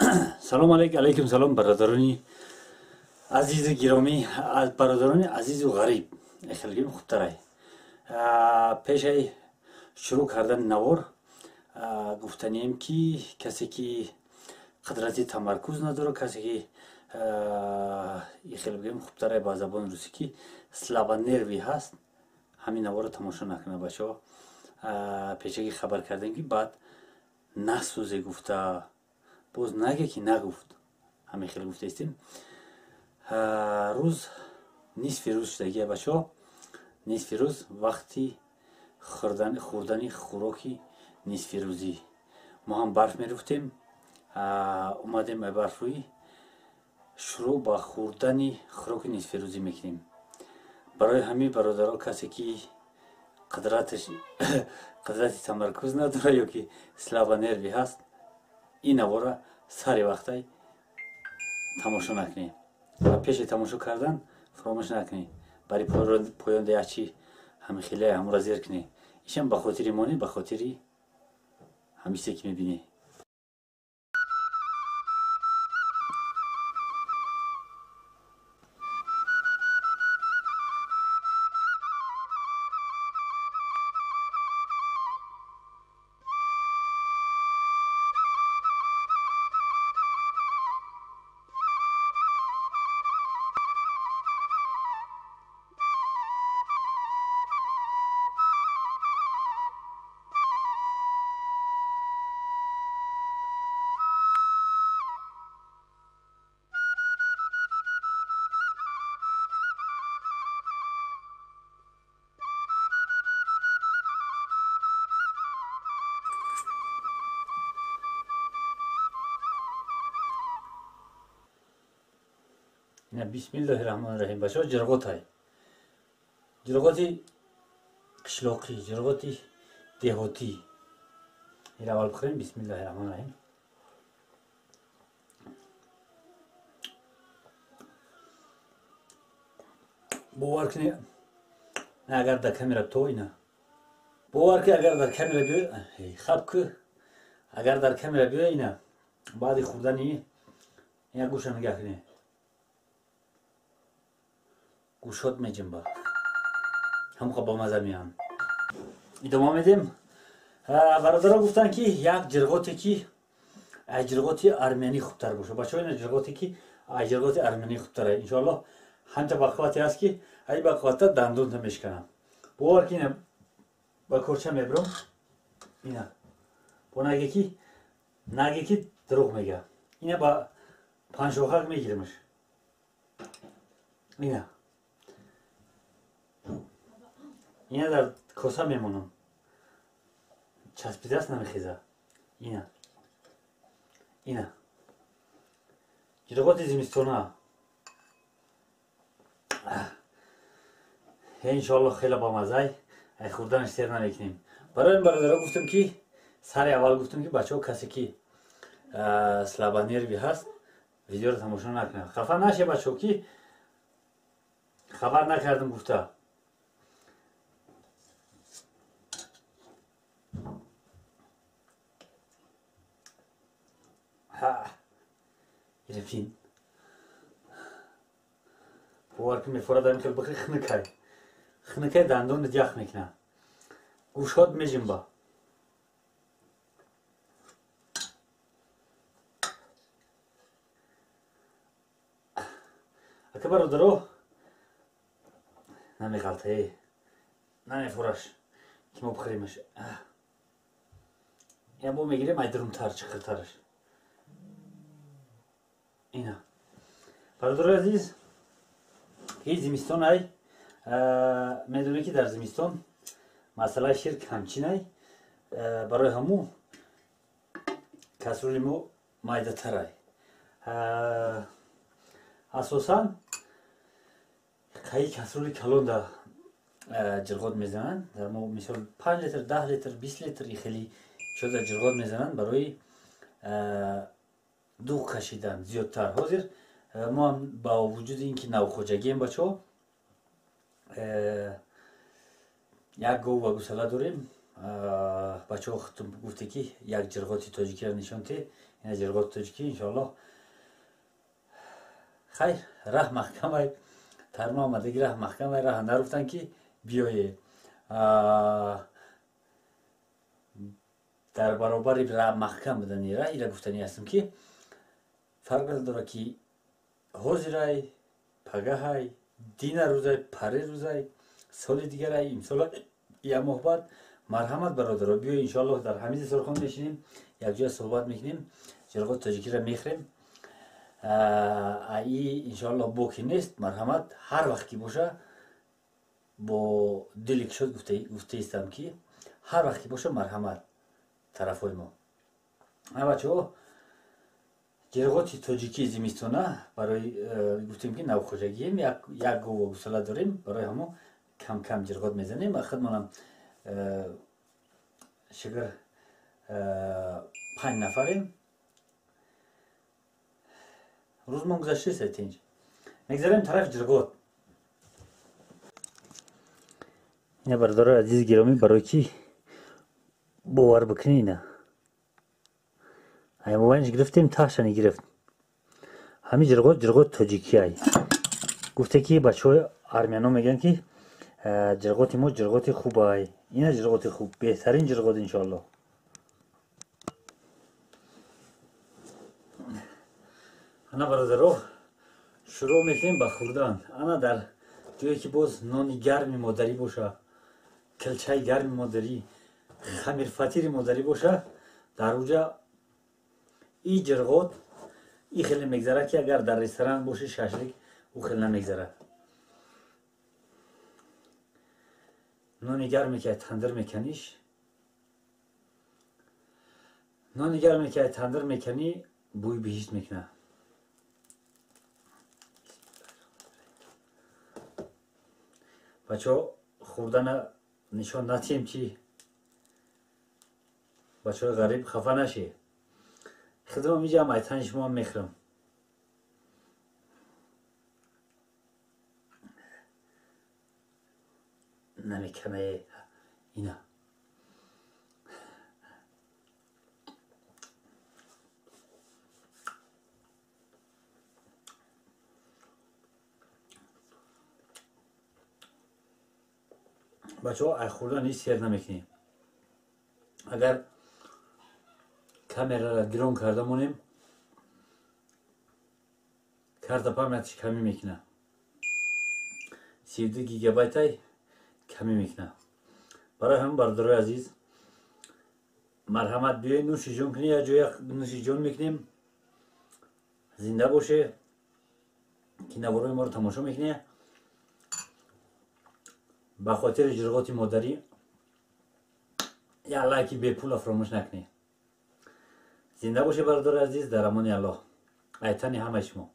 Салом алейк, алейкум салом, бародарони азизу гиромӣ, бародарони азизу ғариб. Хелгим хубтарай. Пешаи шурӯъ кардани навор гуфтанием, ки касе ки қудрати тамаркуз надорад, касе ки хеле бигӯем хубтарай ба забони русӣ, ки слабонервӣ ҳаст, ҳамин наворро тамошо накунад, бачаҳо. Пешагӣ хабар кардем, ки баъд насӯзе гуфта, боз наге ки нагуфт. Ҳамин хеле гуфтаистем. Рӯз нисфи рӯз шудагия, бачаҳо, нисфи рӯз, вақти хӯрдани хӯроки нисфирӯзӣ. Мо ҳам барф мерӯфтем, омадем ба барфрӯӣ, шурӯъ ба хӯрдани хӯроки нисфирӯзӣ мекунем. Барои ҳамин, бародаро, касе ки қудрати тамаркуз надорад ё ки слабонервӣ ҳаст, ин навора сари вақтай тамошо накунед ва пеши тамошо кардан фаромӯш накунед, барои поёнда як чи ҳамин хеле ҳамура зер кунед. Ишам ба хотири монед, ба хотири ҳамин чизе ки мебинед. Бисмиллоҳи раҳмони раҳим. Бачаҳо, ҷирғотай, ҷирғоти қишлоқӣ, ҷирғоти деҳотӣ. Ин аввал бихӯрем. Бисмиллоҳи раҳмони раҳим. Бовар кунед, агар дар камера то ина, бовар ки агар дар камера биёй, хаб ку, агар дар камера биёй, ина баъди хӯрдани ина гӯша нигаҳ кунед, гӯшот меҷимба, ҳамқа бомаза меян. Идома медем. Бародаро гуфтанд, ки як ҷирғоте ки ҷирғоти армянӣ хубтар боша. Бачаҳо, ина ҷирғоте ки ҷирғоти армянӣ хубтара. Иншоаллоҳ, ҳамта бақуввате ҳаст, ки ай бақувватта дандонта мешканам. Бовар ки ина ба корча мебиром, ина бо наге ки дурӯғ мега. Ина ба панҷшохак мегиримаш. Ина дар коса мемонам, часпидааст, намехеза. Ина ҷирғоти зимистона, иншоалло, хеле бамазай. Ай хӯрданаш сер намекунем. Барои ин, бародаро, гуфтам, ки сари аввал гуфтам, ки бачаҳо, касе ки слабонервӣ ҳаст, видеоро тамошо накунад. Хафа наше, бачаҳо, ки хабар накардам гуфта. Ирфин, бовар ки мефорад, ами хел бихӯри, хунукай, хунукай, дандонат ях мекунад, гӯшҳот меҷимба. Ака, бародаро, намеғалта, э намефораш, ки мо бихӯримаш. Я бо мегирем ай дурумтар, чиқиртараш. Ина, бародарои азиз, ки зимистон ай, медонед, ки дар зимистон масъалаи шир камчинай. Барои ҳаму касрули мо майдатарай. Асосан қаи касрули калонда ҷирғот мезананд. Дар мо, мисол, 5 литр, 10 литр, 20 литр, хеле чода ҷирғот мезананд барои дуғ кашидан зиёдтар. Ҳозир мо ҳам ба вуҷуди ин ки навхоҷагием, бачаҳо, як гов ва гусала дорем. Бачаҳо худтон гуфте ки як ҷирғоти тоҷикиро нишон те, ина ҷирғоти тоҷикӣ иншоаллоҳ. Хайр, раҳ маҳкамай, тарма омадаги раҳ маҳкамай, раҳ наруфтан ки биёе. Дар баробари раҳ маҳкам будани раҳ ира гуфтанӣ ҳастам ки фарқ надорад ки ҳозирай, пагаҳай, дина рӯзай, паре рӯзай, соли дигарай, имсола, як моҳ баъд. Марҳамат бародаро, биё иншоаллоҳ дар ҳамин дастархон мешинем, якҷоя суҳбат мекунем, ҷирғоти тоҷикиро мехӯрем. Аи иншоаллоҳ боки нест, марҳамат ҳар вақт ки боша бо дили кушод гуфтаистам ки ҳар вақт ки боша марҳамат тарафҳои мо. Бачаҳо, ҷирғоти тоҷикии зимистона барои гуфтем ки навхоҷагием, як гову гусала дорем, барои ҳамо кам-кам ҷирғот мезанем. Худмонам шукр 5 нафарем. Рӯзмон гузаштест тинҷ. Мегзарем тарафи ҷирғот. Ина бародарои азизи гиромӣ, барои чӣ бовар бикунӣ ина аймобайнш гирифтем, таҳшани гирифт. Ҳамин ҷирғот ҷирғоти тоҷикиай. Гуфте ки бачаҳои армяно мегӯянд ки ҷирғоти мо ҷирғоти хубай. Ина ҷирғоти хуб, беҳтарин ҷирғот иншоаллоҳ. Ана бародаро, шурӯъ мекунем ба хӯрдан. Ана дар ҷое ки боз нони гарми модарӣ боша, килчаи гарми модарӣ, хамирфатири модарӣ боша, дар уҷа и ҷирғот и хеле мегзарад ки агар дар ресторан боши шашлик ӯ хеле намегзарад. Нони гарме ки тандир меканиш, нони гарме ки тандир меканӣ, бӯи биҳишт мекунад. Бачаҳо, хӯрдана нишон натиҳем чи бачаҳои ғариб хафа нашед. Хидмам иҷам айтани шумоам мехӯрам. Намеканае ина. Бачаҳо, ай хӯрдан ҳеҷ сер намекунем. Агар камераро гирон карда монем, карта памятиш камӣ мекунад. 32 гигабайтай камӣ мекунад. Барои ҳамин бародарои азиз, марҳамат биёед нӯши ҷон кунед, як ҷоя нӯши ҷон мекунем. Зинда боше ки наворои моро тамошо мекунед. Ба хотири ҷирғоти модарӣ як лайки бепула фаромӯш накунед. Зинда боше бародари азиз, дар амони Аллоҳ. Айтани ҳамаи шумо.